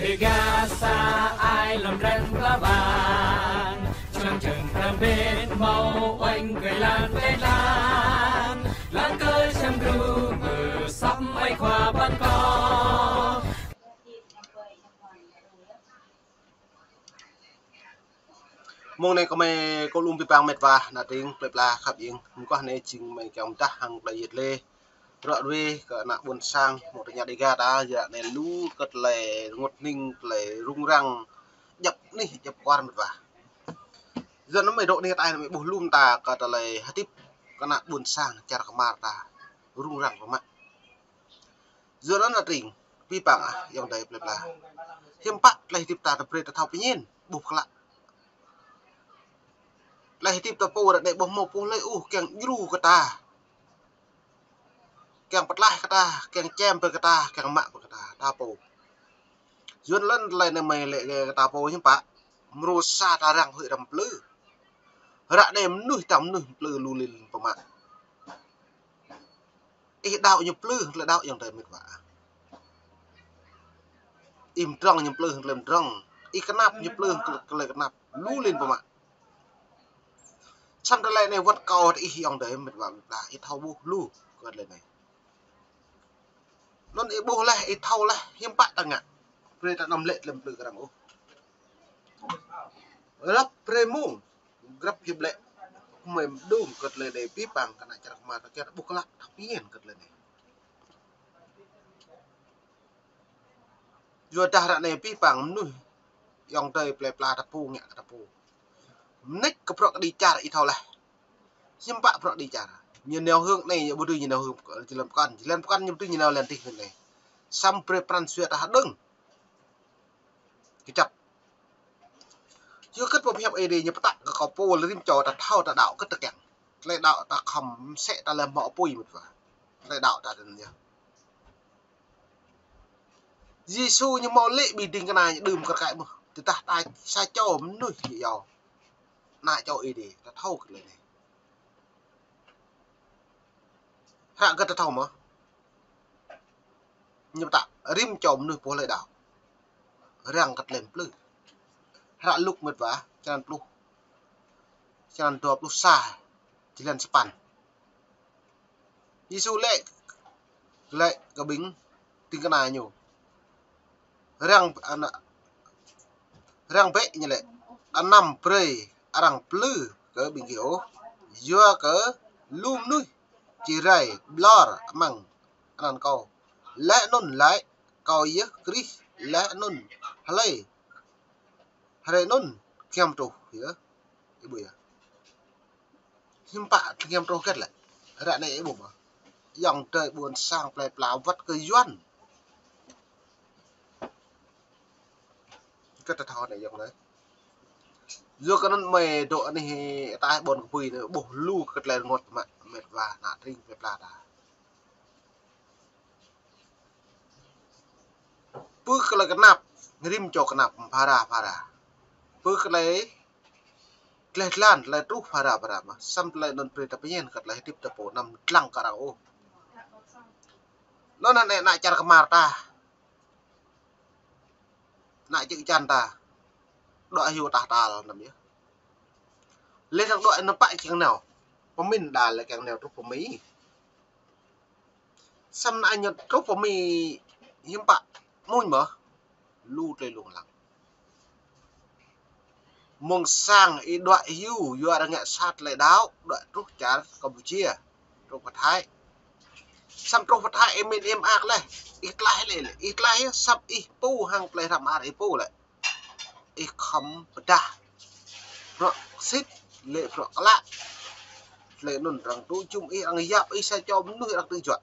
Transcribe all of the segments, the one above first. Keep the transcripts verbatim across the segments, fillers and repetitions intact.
Dêgar sa ai lŏm drăng pla bang, čơnăng čơng pơrăm bĕt hmâo uănh kơ lăn plei lăn, lăng kơ čăm gru mơsăp ai khua păn kơ. Mông anai kơmơi kơ lŏm pơpă mĕt wa, ană tring plei pla khăp ing. Mơguah anai jing mơi kiăng pơdah hăng tơlơi yet lê. Ră ruai kơ ană ƀôn sang mơ̆ng tơña Dêgar ta, yua anai lu kơ tơlơi rơngot hning, tơlơi rŭng răng, djăp anih djăp kwar mĕt wa. Yua anŭn mơi dŏ anih ataih anai mơi ƀuh lŏm ta kơ tơlơi hơdip kơ ană ƀôn sang čar kơmar ta rŭng răng pơmă. Yua anŭn ană tring pơpă ah, ayŏng adơi plei pla. Hiư̆m pă tơlơi hơdip ta tơbrơi ta thâo pơñen, ƀuh pơklă. Tơlơi hơdip ta pô ră anai ƀu hmâo pô hlơi ôh kiăng djru kơ ta, kiăng pơtlaih kơ ta, kiăng čem brơi kơ ta, kiăng mă brơi kơ ta, ta pô. Yua anŭn tơlơi anai mơi lĕ kơ ta pô hiư̆m pă, mrô sa ta răng huĭ răm plư. Ră anai mơnuih ta mơnuih plư lu lin pơmă. Ih đaŏ ñu plư hăng tơlơi đaŏ ayŏng adơi mĕt wa. Ih mdrŏng ñu plư hăng tơlơi mdrŏng. Ih kơnap ñu plư hăng tơlơi kơnap. Lu lin pơmă. Samơ̆ tơlơi anai wơ̆t kâo hơdơ̆ ih ayŏng adơi mĕt wa mĕt wa. Ih thâo ƀuh lu kơ tơlơi anai. Anŭn ih ƀuh laih, ih thâo laih, hiư̆m pă ta ngă. Brơi ta anăm lĕ tơlơi plư kơ arăng ôh. Lăp brơi mông. Grăp hiăp lĕ, kơmơi mơdơ̆ng kơ tơlơi anai pơpă kơ ană čar kơmar ta kiăng ƀuh pơklă, thâo pơñen kơ tơlơi anai. Yua dah ră anai pơpă mơnuih ayŏng adơi plei pla ta pô ngă kơ ta pô. Mơneč kơ bruă kơđi čar ih thâo laih. Hiư̆m pă bruă kơđi čar. Ñu nao hơ̆ng anai, ñu ƀu dưi ñu nao hơ̆ng, jơlan pơkŏn, jơlan pơkŏn ñu ƀu dưi ñu nao lăng tih anai. Samơ̆ brơi pran jua ta hơđơ̆ng. Kơčăp. Yua kơ pơhiăp Ơi Adai ñu pơtă kơ kâo pô lĕ rĭm čô ta thâo ta đaŏ kơ tơkeng. Tơlơi đaŏ ta khŏm mơsĕ ta lĕ hmâo apui mĕt wa. Tơlơi đaŏ ta tơnă yơh. Yêsu ñu hmâo lĕ ƀing ding kơna ñu đưm kơ rơkơi mơ̆n. Tơdah ta sa čô mơnuih ñu yua. Ană čô Ơi Adai ta thâo kơ tơlơi anai. Hră kơ ta thâo mơ̆n. Ñu pơtă rĭm čô mơnuih pô hlơi đaŏ. Răng kơ tơlơi plư. Hră Luk mĕt wa, črăn pluh. Črăn dua pluh sa, jơlan sapăn. Yêsu lĕ, lĕ kơ ƀing ding kơna ñu. Răng ană, răng bĕ ñu lĕ. Anăm brơi arăng plư kơ ƀing gih ôh. Yua kơ lu mơnuih či rai ƀlŏr amăng anăn kâo. Laih anŭn laĭ kâo yơh Krist, laih anŭn hlơi, hlơi anŭn giăm truh yơh. Ih ƀuh yơh. Hiư̆m pă giăm truh hơget lĕ. Ră anai ih ƀuh mơ̆n. Ayŏng adơi ƀôn sang plei pla wơ̆t kơ Yuan. Kơ ta thâo anai ayŏng adơi. Yua kơ anŭn mơi dŏ anih ataih ƀôn kơpui anai ƀuh lu kơ tơlơi rơngot mă mĕt wa ană tring plei pla ta. Pơ kơ tơlơi kơnap, rĭm čô kơnap phara phara. Pơ kơ tơlơi gleh glan, tơlơi truh phara phara mơ̆n. Samơ̆ tơlơi anŭn brơi ta pơñen kơ tơlơi hơdip ta pô anăm lăng kơ arăng ôh. Anŭn anai ană čar kơmar ta. Ană čư̆ čan ta. Đuaĭ hyu tah tal anăm yơh. Lĕ anŭn đuaĭ anŭn pă kiăng nao. Pơmĭn đa lĕ kiăng nao truh pơ Mi. Samơ̆ anai ñu truh pơ Mi hiư̆m pă, mơ̆n mơ̆n, lu tơlơi lông lăng. Mơ̆ng sang ih đuaĭ hyu, yua arăng ngă sat tơlơi đaŏ, đuaĭ truh čar Campuchia, truh pơ Thái. Samơ̆ truh pơ Thái ih mĭn ih mơak laih, ih tlaih lĕ, ih tlaih samơ̆ ih pô hăng plei hrăm ar ih pô lĕ. Ih khŏm pơdah. Bruă sĭt lĕ bruă klă. Lĕ anŭn arăng tŭ jum ih, arăng yap ih sa čô mơnuih arăng tŭ juă.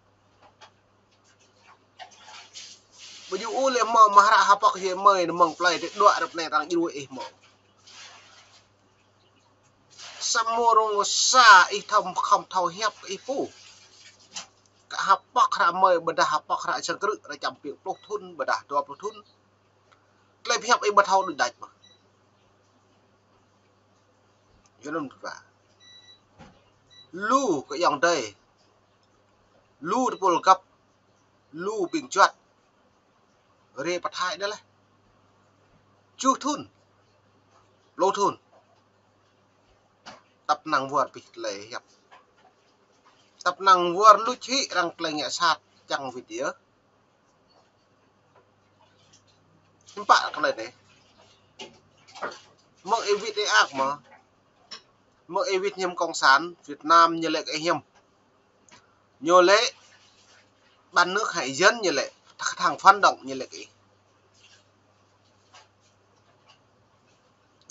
Ƀu djơ̆ ôh lĕ hmâo mơ̆ hră hơpŏk hơmơi anai mơ̆ng plei tơdruă rơp anai arăng djru ih hmâo. Samơ̆ rŏng sa ih thâo khŏm thâo hiăp kơ ih pô. Kơ hơpŏk hră hơmơi ƀôdah hơpŏk hră sang krư̆ rơčăm piêng pluh thŭn ƀôdah dua pluh thŭn. Tơlơi pơhiăp ih ƀu thâo đuaĭ đač mơ̆n. Yua anŭn mĕt wa. Lu kơ ayŏng adơi. Lu tơpul găp. Lu ƀing juăt. Rai pơ Thái anai laih. Tơjuh thŭn. Pluh thŭn. Tăp năng wơr pih tơlơi hiăp. Tăp năng wơr luč hĭ arăng tơlơi ngă sat čang wĭt yơh. Hiư̆m pă tơlơi anai. Mơ̆ng ih wĭt ih ak mơ̆. Mơ̆ng ih wĭt hiam cộng sản Việt Nam ñu lĕ kơ ih hiam. Ñu lĕ bán nước hại dân ñu lĕ, thang phản động ñu lĕ kơ ih.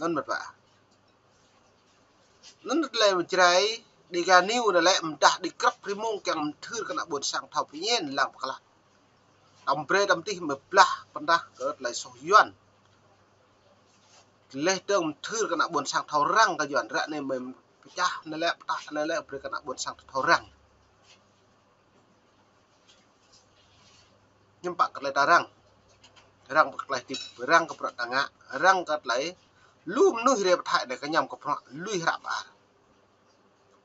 Anŭn mơ̆t wa. Anŭn tơlơi mơčrai, Dega News anai lĕ mơdah đi krăp rĭm mông kiăng mơthưr kơ ană ƀôn sang thâo pơñen lăng pơklah. Tăm brơi tăm tih mơ̆ blah pơndah kơ tơlơi soh Yuan. Leh dơ̆ng mơthưr kơ ană ƀôn sang thâo răng kơ Yuan, ră anai mơ̆ pơčah anai lĕ, pơtah anai lĕ, brơi kơ ană ƀôn sang thâo răng. Hiư̆m pă kơ tơlơi ta răng. Răng kơ tơlơi hơdip, răng kơ bruă ta ngă, răng kơ tơlơi lu mơnuih rai pơ Thái anai kơñăm kơ bruă lui hră mơar.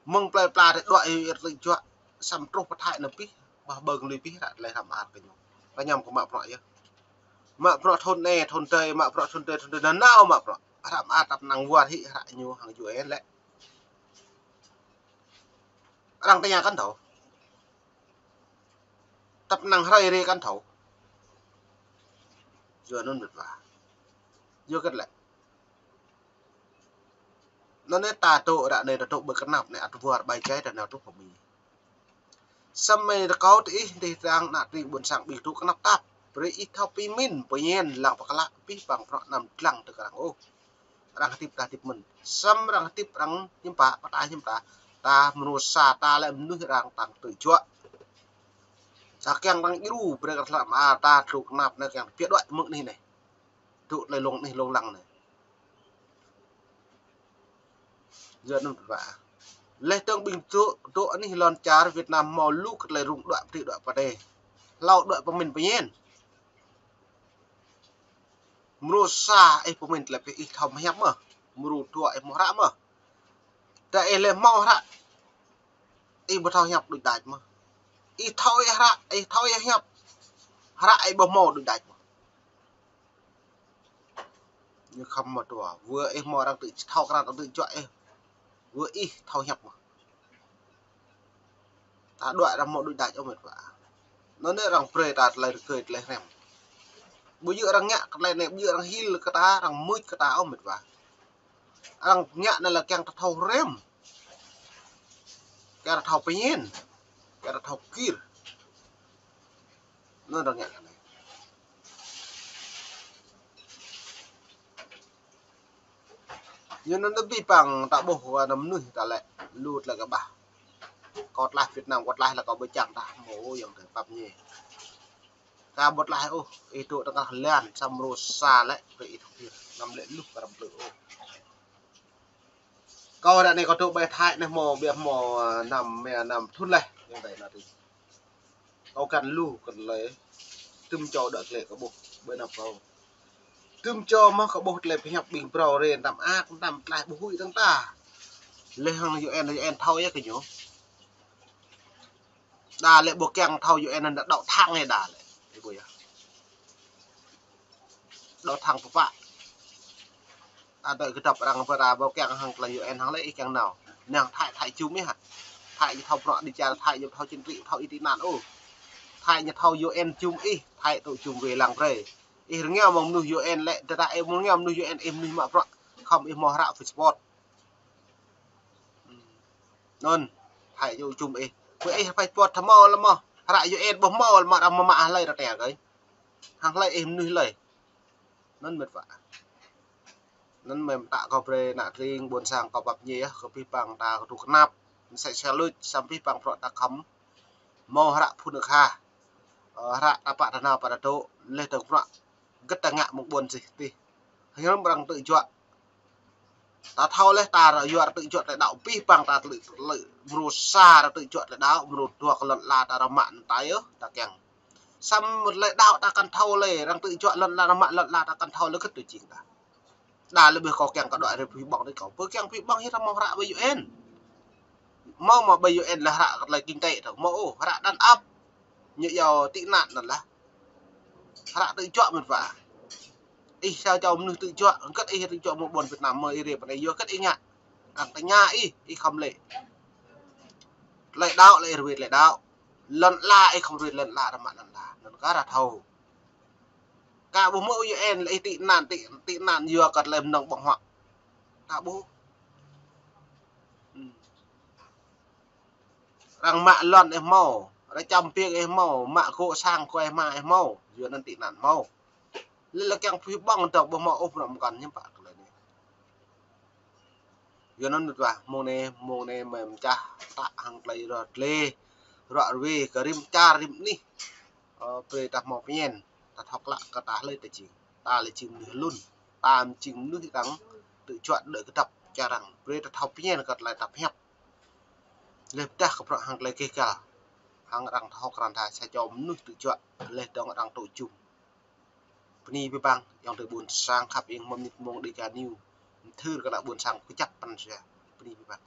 Mơ̆ng plơi pla tơdruă ih tơlơi juă, samơ̆ truh pơ Thái anai pih, ƀah ƀơ̆ng lui pih hră tơlơi hră mơar kơ ñu. Kơñăm kơ mă bruă yơh. Mă bruă thŭn anai, thŭn adih, mă bruă thŭn adih, thŭn adih, nanao mă bruă. Hră mơar tăp năng wơr hĭ hră ñu hăng U N lĕ. Arăng tơña kăn thâo. Tăp năng hrơi rai kăn thâo. Yua anŭn mơ̆t wa. Yua kơ lĕ. Anŭn anai ta dŏ ră anai ta dŏ ƀơi kơnap anai ăt wơr ƀai jai ta nao truh pơ Mi. Samơ̆ rơkâo tơ ih dih arăng ană tring ƀôn sang ƀing dŏ kơnap tap. Brơi ih thâo pơmĭn, pơñen lăng pơklah pih păng bruă anăm dlăng tơ kơ arăng ôh. Arăng hơdip ta hơdip mơ̆n. Samơ̆ arăng hơdip arăng hiư̆m pă, pơtă hiư̆m ta. Ta mơnuih sa ta lĕ mơnuih arăng tăng tơjuă. Ta kiăng arăng djru brơi kơ hră mơar ta dŏ kơnap anai kiăng pia đuaĭ mơ̆ng anih anai. Dŏ tơlơi lông anih lông lăng anai. Yua anŭn mơ̆t wa. Leh dơ̆ng ƀing dŏ, dŏ anih lŏn čar Việt Nam hmâo lu kơ tơlơi rŭng đuaĭ pơdih đuaĭ pơdai. Hlâo đuaĭ pơmĭn pơñen. Mrô sa ih pơmĭn tơlơi pih ih thâo mơhiăp mơ̆. Mrô dua ih hmâo hră mơ̆. Tơ ih lĕ hmâo hră. Ih ƀu thâo hiăp đôč đač mơ̆. Ih thâo ih hră, ih thâo ih hiăp. Hră ih ƀu hmâo đôč đač mơ̆. Ñu khăm mơ̆ dua. Wơ ih hmâo arăng tŭ thâo krăn arăng tŭ juă ih. Wơ ih thâo hiăp mơ̆. Ta đuaĭ arăng hmâo đôč đač ôh mơ̆t wa. Anŭn anai arăng brơi ta tơlơi rơgơi tơlơi hrăm. Ƀu djơ̆ arăng ngă kơ tơlơi anai, ƀu djơ̆ arăng hil kơ ta, arăng mưč kơ ta ôh mơ̆t wa. Arăng ngă anai lĕ kiăng ta thâo hrăm. Kiăng ta thâo pơñen. Kiăng ta thâo kir. Anŭn arăng ngă anai. Yua anŭn tơ pih păng ta ƀuh kơ ană mơnuih ta lĕ lu tơlơi kơƀah. Kâo tlaih Việt Nam, kâo tlaih lĕ kâo ƀu čang tah hmâo yang tơ pap ñe. Kâo ƀu tlaih ôh, ih dŏ tơngah lan, samơ̆ mrô sa lĕ, brơi ih thâo pơhiăp, anăm lĕ luh kơ arăng plư ôh. Kâo ră anai kâo dŏ ƀơi Thái anai hmâo, ƀiă hmâo, ơ, năm, mơ̆ năm thŭn laih, yang tơ anai tih. Kâo găn lu kơ tơlơi. Tŭm čô đuaĭ klĕ kơ ƀuh, ƀơi anăp kâo. Tŭm čô mơ̆ kơ ƀuh tơlơi pơhiăp ƀing phrâo rai, tăm ak, tăm tlaih ƀu huĭ tơ̆ng ta. Leh hăng U N, U N thâo yơh kơ ñu. Đa lĕ ƀu kiăng thâo U N anŭn đaŏ thang yơh đa lĕ. Ih ƀuh yơh. Đaŏ thang pơpă. Đa đơi kơdŏp arăng pơra ƀu kiăng hăng tơlơi U N hăng lĕ ih kiăng nao. Năng Thái, Thái jum ih hă. Thái ñu thâo bruă đi čar, Thái ñu thâo chính trị, thâo y tị nạn ôh. Thái ñu thâo U N jum ih, Thái tŭ jum wai lăng brơi. Ih rơngiao mơ̆ng mơnuih U N lĕ, tơdah ih mơ̆ng rơngiao mơnuih U N ih mơnuih mă bruă. Khŏm ih hmâo hră passport. Anŭn, Thái ñu jum ih. Ƀơi ih passport thâo hmâo lĕ mơ̆. Hră U N ƀu hmâo lĕ mơ̆ arăng mă mă hlơi rơtea kơi. Hăng hlơi ih mơnuih hlơi. Anŭn mơ̆t wa. Anŭn mơ̆ ta kâo brơi ană tring ƀôn sang kâo pap ñe yơh, kơ pih păng ta kơ tŭ kơnap. Mơsĕ sel luč, samơ̆ pih păng bruă ta khŏm. Hmâo hră phŭn akha. Ơ, hră ta pă ta nao pă ta dŏ, leh dơ̆ng bruă. Gơ̆t ta ngă mơ̆ng ƀôn sih tih. Hiư̆m arăng tŭ juă. Ta thâo leh ta ră yua arăng tŭ juă tơlơi đaŏ pih păng ta tơlơi, tơlơi mrô sa arăng tŭ juă tơlơi đaŏ, mrô dua kơ lŏn ala ta ră mă anŭn ta yơh, ta kiăng. Samơ̆ tơlơi đaŏ ta kăn thâo lĕ, arăng tŭ juă lŏn ala ră mă lŏn ala ta kăn thâo lĕ gơ̆t tui jing ta. Đa lĕ ƀơi kâo kiăng kơ đuaĭ rai phi ƀơ̆ng đĭ kâo. Ƀơi kiăng phi ƀơ̆ng hĭ ta hmâo hră ƀơi U N. Hmâo mơ̆ ƀơi U N lĕ hră kơ tơlơi kinh tế tơ. Hmâo ôh, hră đàn áp. Ñu yua tị nạn anŭn lah. Hră tŭ juă mơ̆t wa. Ih sa čô mơnuih tơjuă, hơget ih tơjuă mơ̆ng ƀôn Việt Nam mơ̆ ih rê pơ anai yua hơget ih ngă. Arăng tơña ih, ih khŏm lĕ. Tơlơi đaŏ lĕ ih rơwĕ tơlơi đaŏ. Lŏn ala ih khŏm rơwĕ lŏn ala, arăng mă lŏn ala. Anŭn kar arăng thâo. Ka ƀuh mơ̆ U N lĕ ih tị nạn, tị, tị nạn yua kơ tơlơi mơnơ̆ng ƀơ̆ng huă. Ka ƀuh. Hmm. Arăng mă lŏn ih hmâo, arăng čăm piêng ih hmâo, mă gŏ sang kơ ih hmâo, ih hmâo, yua anŭn tị nạn hmâo. Lĕ lĕ kiăng pơhiăp ƀơ̆ng tơ̆ng ƀu hmâo ôh bruă mơkăn hiư̆m pă tơlơi anai. Yua anŭn mơ̆n tuah, mông anai, mông anai mơi mơčah tă hăng tơlơi rơdlê, ră ruai kơ rĭm čar rĭm anih. Ơ, brơi ta hmâo pơñen, ta thâo klă kơ ta hlơi ta jing. Ta lĕ jing mơnuih hlŭn, ta jing mơnuih arăng tơjuă đuaĭ kơdŏp čar arăng. Brơi ta thâo pơñen kơ tơlơi ta pơhiăp. Laih pơdah kơ bruă hăng tơlơi gêh gal. Hăng arăng thâo krăn tha sa čô mơnuih tơjuă, laih dơ̆ng arăng tŭ jum. Bơni abih bang, ayŏng adơi ƀuôn sang khăp ing mơmit mông Dega News. Mơthưr kơ ană ƀuôn sang kơjăp pran jua. Bơni abih bang.